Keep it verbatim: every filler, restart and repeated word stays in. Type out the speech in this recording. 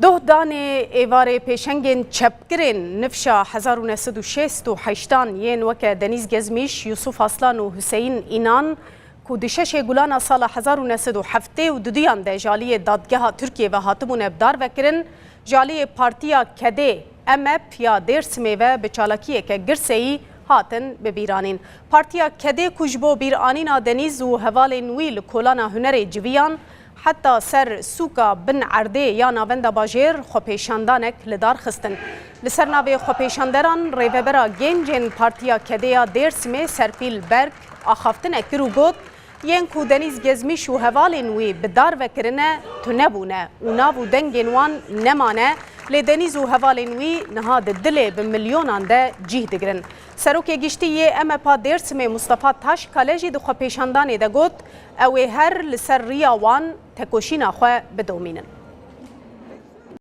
Dohdanê êvarê pêşengên çepgirên nifşa hezar û neh sed û şêst û heştan yên weke Denîz Gezmîş, Yusuf Aslan û Huseyîn Înan ku di şeşê Gulana sala hezar û neh sed û heftê û duduyan de ji aliyê dadgeha Tirkiyê ve hatibûne bidarvekirin, ji aliyê Partiya Kedê, EMEP, ya Dêrsimê ve bi çalakiyeke girseyî hatin bibîranîn. Partiya Kedê ku ji bo bîranîna Denîz û hevalên wî li kolana hunerê civiyan, heta ser sûka Bin Erdê ya navenda bajêr xwepêşandanek li dar xistin. Li ser navê xwepêşanderan rêvebera gencên Partiya Kedê ya Dêrsimê Serpîl Berg axaftinek kir û got, yên ku Denîz Gezmîş û hevalên wî bi dar vekirine, tune bûne û nav û dengên wan nemane, lê Denîz û hevalên wî niha di dilê bi milyonan de cîh digirin. Serokê Giştî yê EMEP'a Dêrsimê Mustafa Taşkale jî di xwepêşandanê de got, ew ê her li ser riya wan tekoşîna xwe bidomînin.